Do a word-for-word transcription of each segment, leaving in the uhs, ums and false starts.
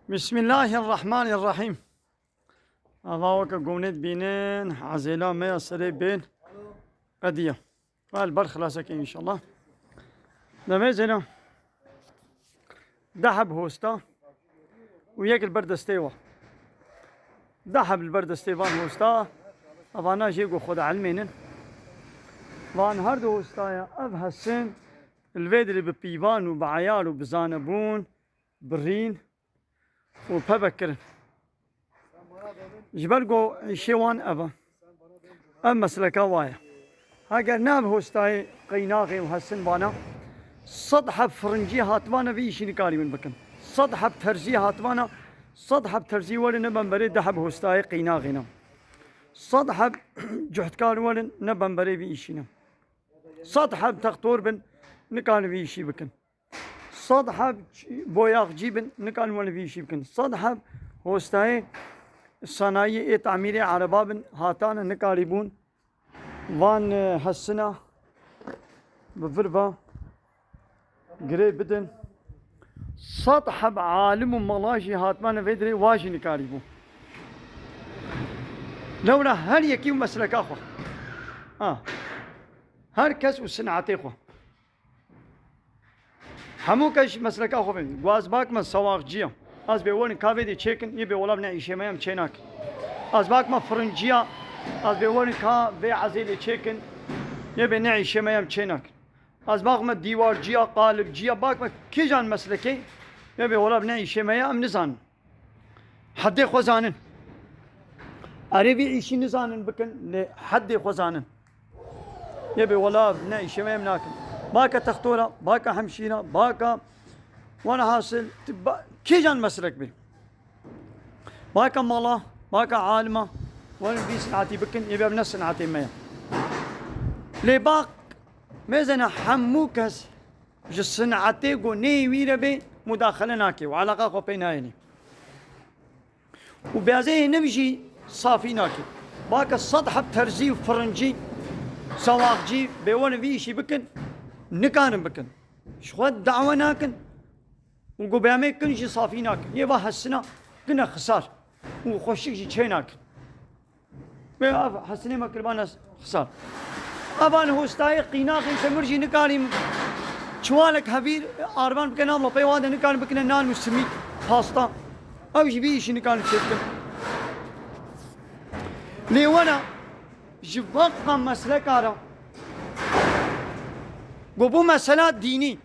Bismillahirrahmanirrahîm. Ava weke gonê dibînin, ezêla me ya serê bên qediya. Vel ber xilaseke înşallah. Demê zêna. Deh heb hosta û yek li ber destê wa. Deh heb li ber destê van hosta, evana jê ku xwe dielmênin. Van her du hostaya ev hesin li vê dirê bi pîvan û bi eyar û bi zanebûn, bi rîn û pevek kirin. Ji ber ku îşê wan ev e. Ev mesleka wa ye. Heger ne ev hostayê qeynaxê û hesin vana, sed heb firincî hatvana vî îşî nikarîbin bikin. Sed heb terzî hatvana, sed heb terzî werin ne bemberê deh heb hostayê qeynaxê ne. Sed heb cuhdkar werin ne bemberê vî îşî ne. Sed heb textor bin, nikarin vî îşî bikin. Sed heb ç-, boyaxcî bin, nikarin wene vî îşî bikin. Sed heb hostayê sanayiyê ê tamîrê ereba bin, hatane nikarîbûn van, e, hesina bi vir ve girê bidin. Sed heb alim û mala jî hatmane vê dirê wa jî nikarîbû. Lewra her yekî û mesleka xwe. Ha. Her kes û sinetê xwe. Hemû kes ji mesleka xwe bên. Gu ez bak me sewaxciya. Ez bê werin ka vê dê çêkin, yê bê wela ne îşê me em çê nakin. Ez bak me firinciya. Ez bê werin ka vê ezê lê çêkin, yê bê ne îşê me em çê nakin. Ez bak me dîwarciya, qalibciya, bak me kîjan meslekê, yê bê wela ne îşê me ya em nizanin. Heddê xwe zanin. Erê vî îşî nizanin bikin, lê heddê xwe zanin. Yê bê wela ne îşê me em nakin. Baka textora, baka hemşîra, baka wanahasil, ti ba-, kîjan meslek bê. Baka mala, baka alima, werin vî sinetî bikin, yê bê ne sinetê me ye. Lê bak, mêzene hemû kes ji sinetê ku neyê wî re bê, mudaxele nake û eleqa xwe pê nayêne. Û bêzeyê niv jî safî nake. Bake sed heb terzî û firincî, sewaxcî, bê werin vî îşî bikin, nikarin bikin. Ji xwe dawe nakin û ku bêmê kin jî safî nakin. Yê va hesina kine xisar û xweşik jî çê nakin. Vê ev hesinê me kiribane xisar. Evan hostayê qînaxên temir jî nikarîn çiwalek hevîr arvan bikin, abla pey wan de nikarin bikine nan û simît, pasta. Ew jî vî îşî nikarin çêbikin. Lê wena ji veqa mesleka re ku bû mesela dînî,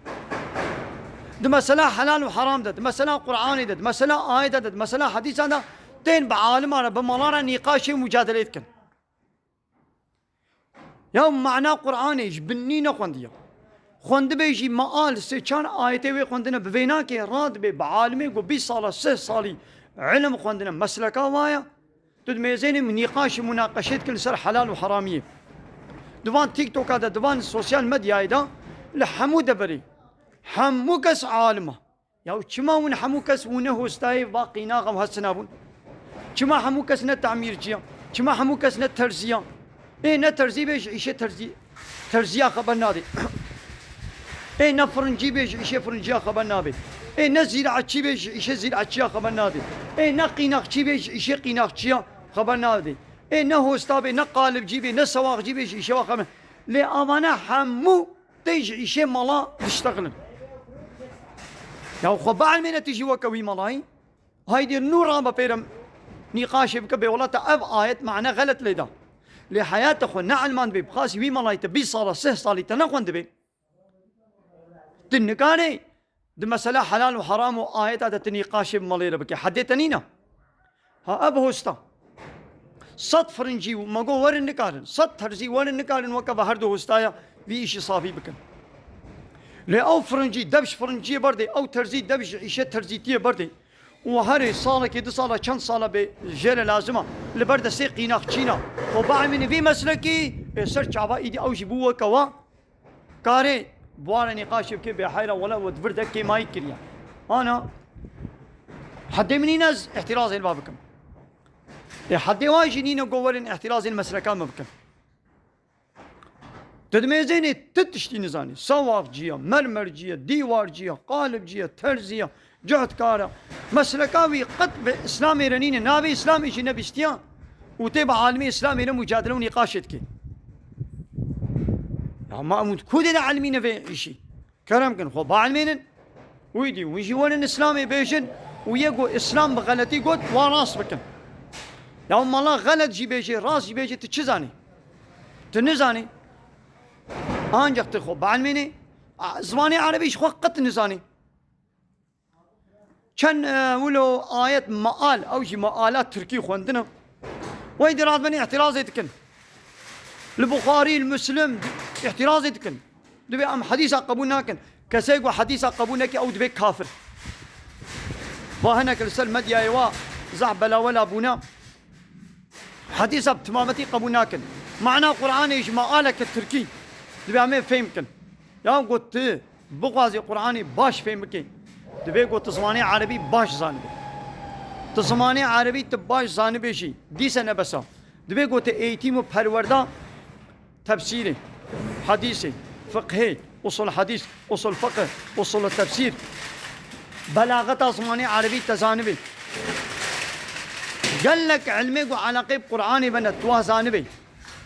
di mesela helal û heram de, di mesela Qur'anê de, di mesela ayete de, di mesela hedîsan de, tên bi alima re, bi mala re nîqaşê û mucadelê dikin. Ya mana Qur'anê ji binî nexwendiye. Xwendibe jî meal sê çar ayetê wê xwendine bi vê nake, radibe bi alimê ku bîst sala, sih salî ilim xwendine, mesleka wa ye. Tu di mêzênê nîqaş û munaqeşê dikin li ser helal û heramiyê. Di van TikToka de, di van sosyal medyayê de li hemû deverê, hemû kes alim e. Ya çima hûn hemû kes hûn ne hostayê va qînaxa û hesina bûn? Çima hemû kes ne tamîrciya? Çima hemû kes ne terziya? Ê ne terzî bê ji îşê terzî, terziya xeber nadê. Ê ne firincî bê ji îşê firinciya xeber nabê. Ê ne zîraetçî bê ji îşê zîraetçiya xeber nadê. Ê ne qînaxçî bê ji îşê qînaxçiya xeber nadê. Ê ne hosta bê, ne qalibcî bê, ne sewaxcî bê ji îşê wa xeber. Lê avane hemû tê ji îşê mala diştexilin. Ya xwe bielmêne tu jî weke wî malayî. Haydê nû rabe pêre nîqaşê bike bê wela te ev ayet mane xelet lê da. Lê heyata xwe ne elman dibê, bixasî wî malayî te bîst sala, sih salî te nexwendibê. Tu nikarê di mesela helal û heram û ayeta de tu nîqaşê bi malê re bike. Hedê te nîne. Ha ev hosta. Sed firincî û me got werin nikarin. Sed terzî werin nikarin weke ve her du hostaya vî îşî safî bikin. Lê ew firincî dev ji firinciyê berdê, ew terzî dev ji îşê terzîtiyê berdê. Û herê salekê, du sala, çend sala bê jê re lazim e. Li ber destê qînaxçîna. Û bielmîne vî meslekî, ê ser çava îdî ew jî bû weke wa. Karê bi wan re nîqaşê bike bê heyra wela we di vir de kêmayî kiriye. Ana hedê min nîne ez îhtîrazê li ba bikim. Ê hedê wan jî nîne ku werin îhtîrazê li mesleka me bikin. Tu di mêzênê tu tiştî nizanî. Sewaxcî ye, mermercî ye, dîwarcî ye, qalibcî ye, terzî ye, Cuhdkar e. Mesleka wî qet bi Îslamê re nîne. Navê Îslamê jî nebîstiya û tê bi alimê Îslamê re mucadele û nîqaşê dike. Ya ma hûn ku dê de elimîne vê îşî? Kerem kin, xwe bielmênin. Wî dî, hûn jî werin Îslamê bêjin û yê ku Îslam bi xeletî got, wan rast bikin. Ya mala xelet jî bêjê, rast jî bêjê, tu çi zanî? Tu nizanî. Ancak tu xwe bielmênî. A, zimanê erebî ji xwe qet nizanî. Çend, e, wilo ayet meal, ew jî meala tirkî xwendine. Wey dî radibin îhtirazê dikin. Li Buxarî, li Muslim îhtirazê dikin. Dibê em hedîsa qebûl nakin. Kesê ku hedîsa qebûl neke, ew dibê kafir. Va hinek li ser medyayê wa zehf belawela bûne. Hedîsa bi timametî qebûl nakin. Mana Qur'anê ji mealeke tirkî. Dibê em ê fêm kin. Ya got tu bixwazî Qur'anê baş fêm bikî, dibê got tu zimanê erebî baş zanibî. Tu zimanê erebî tu baş zanibê jî, dîse ne bes a. Dibê got tu eğitim û perwerda tefsîrê, hedîsê, fiqhê, usul hedîs, usul fiqh, usul tefsîr, belaxeta zimanê erebî te zanibî. Gelek ilmê ku eleqê bi Qur'anê ve ne, tu wa zanibî.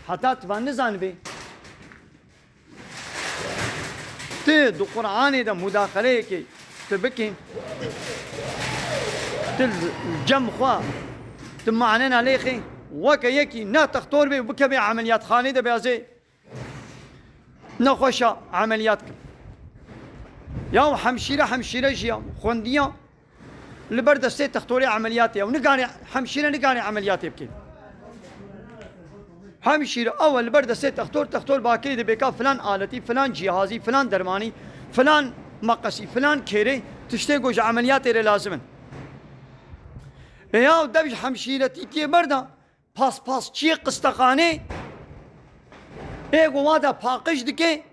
Heta tu va nizanibî. Tu di Qur'anê de mudaxeleyekê tu bikî, tu li cem xwe, tu manena lêxê, weke yekî ne textor bê û bikevê emeliyatxanê de bê ez ê nexweşa emeliyat kim. Ya hemşîre, hemşîre jî ya, xwendiya, li ber destê textorê emeliyatê ye û nikarê, hemşîre nikarê emeliyatê bike. Hemşîre ew e li ber destê textor, textor bakirê dibê ka filan aletî, filan cîhazî, filan dermanî, filan meqesî, filan kêrê, tiştê ku ji emeliyatê re lazim in. E ya dev ji hemşîretî tê berda, paspasçiyê qistexanê, ê ku wa de paqij dike,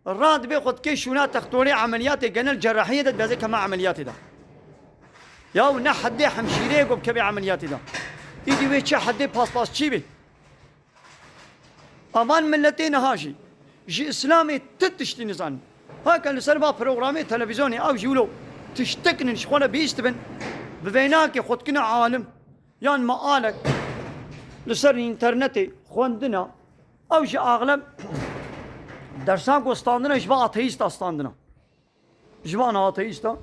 radibê xwe dikê şûna textorê emeliyatê genel cerrahiyê de dibeze keme emeliyatê de. Ya ne heddê hemşîreyê ku bikevê emeliyatê de. Îdî wê çi heddê paspasçî bê? Avan milletê niha jî ji Îslamê ti tiştî nizanin. Heke li ser va programê televîzyonê ew jî wilo tiştek nin ji xwe re bihîstibin, bi vênakê xwe dikine alim. Yan mealek li ser înternetê xwendina, ew jî axleb dersan ku standine ji van ateîsta standine. Ji van ateîsta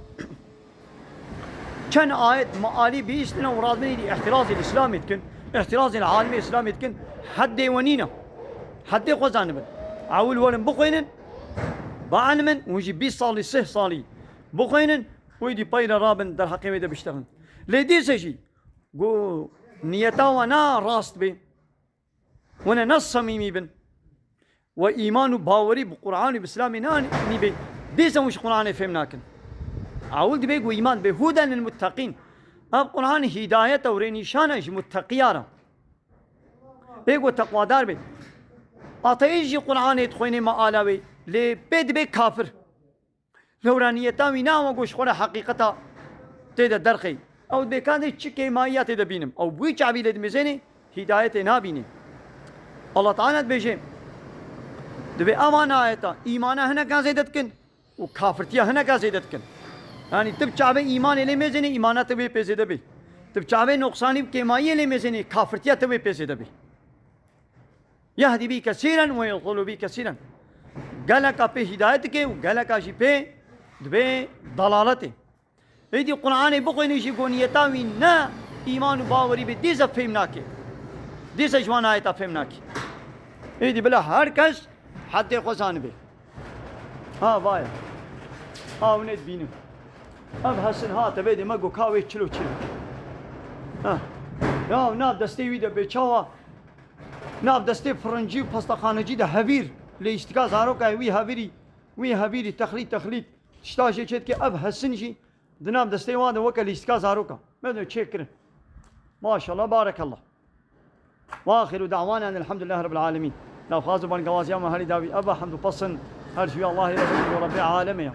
çend ayet mealî bihîstine û radibin îdî îhtirazê li Îslamê dikin, îhtirazê li alimê Îslamê dikin, heddê we nîne. Heddê xwe zanibin. Ewil werin bixwînin, bielmin, hûn jî bîst salî, sih salî bixwînin û îdî peyre rabin derheqê wê de biştexin. Lê dîse jî Got, niyeta we ne rast bê. We ne, ne samîmî bin. We îman û bawerî bi Qur'anê, bi Îslamê ne, nîbê. Dîsa hûn ji Qur'anê fêm nakin. Ewil dibê ku îman bê. Huden lil mutteqîn. Ev Qur'an hîdayet e û rênîşan e ji mutteqiya re. Bê ku teqwadar bê. Ateîst jî Qur'anê dixwînê meala wê. Lê pê dibê kafir. Lewra niyeta wî ne, ama ku ji xwe re heqîqeta tê de derxê. Ew dibê ka dê çi kêmayiya tê de bînim. Ew bi wî çavî lê dimizênê, hîdayetê nabînê. Allah Teala dibêje, dibê evan ayeta îmana hineka zêde dikin û kafirtiya hineka zêde dikin. Yanî tu bi çavê îmanê lê mêzênê, îmana te wê pê zêde bê. Tu bi çavê noqsanî û kêmayiyê lê mêzênê, kafirtiya te wê pê zêde bê. Yehdi bî kesîren ve yudillu bî kesîren. Geleka pê hîdayet dike û geleka jî pê dibê dalaletê. Êdî Qur'anê bixwînî jî ku niyeta wî ne îman û bawerî bê, dîse fêm nake. Dîse ji wan ayeta fêm nake. Êdî bila her kes heddê xwe zanibe. Ha, vaya. Ha, hûn ê dibînin. Ev Hesin ha, te vê dê me got ka wê çilo çilo. Ha. Ya, nav destê wî de bê çawa? Nav destê firincî û pastexanecî de hevîr, lê îstika zaroka wî hevîrî, wî hevîrî texlît texlît. Tişta jê çêdike, ev Hesin jî di nav destê wan de weke lîstika zaroka. Me de çêkirin. Maşallah, barekallah. Ve axiru da'wana enil hamdülillahi rabbil alemin. Navxwaz û bangewaziya me herî dawî, eva hemd û pesin her ji wî Allahê re bin û Rebbê alemê ya.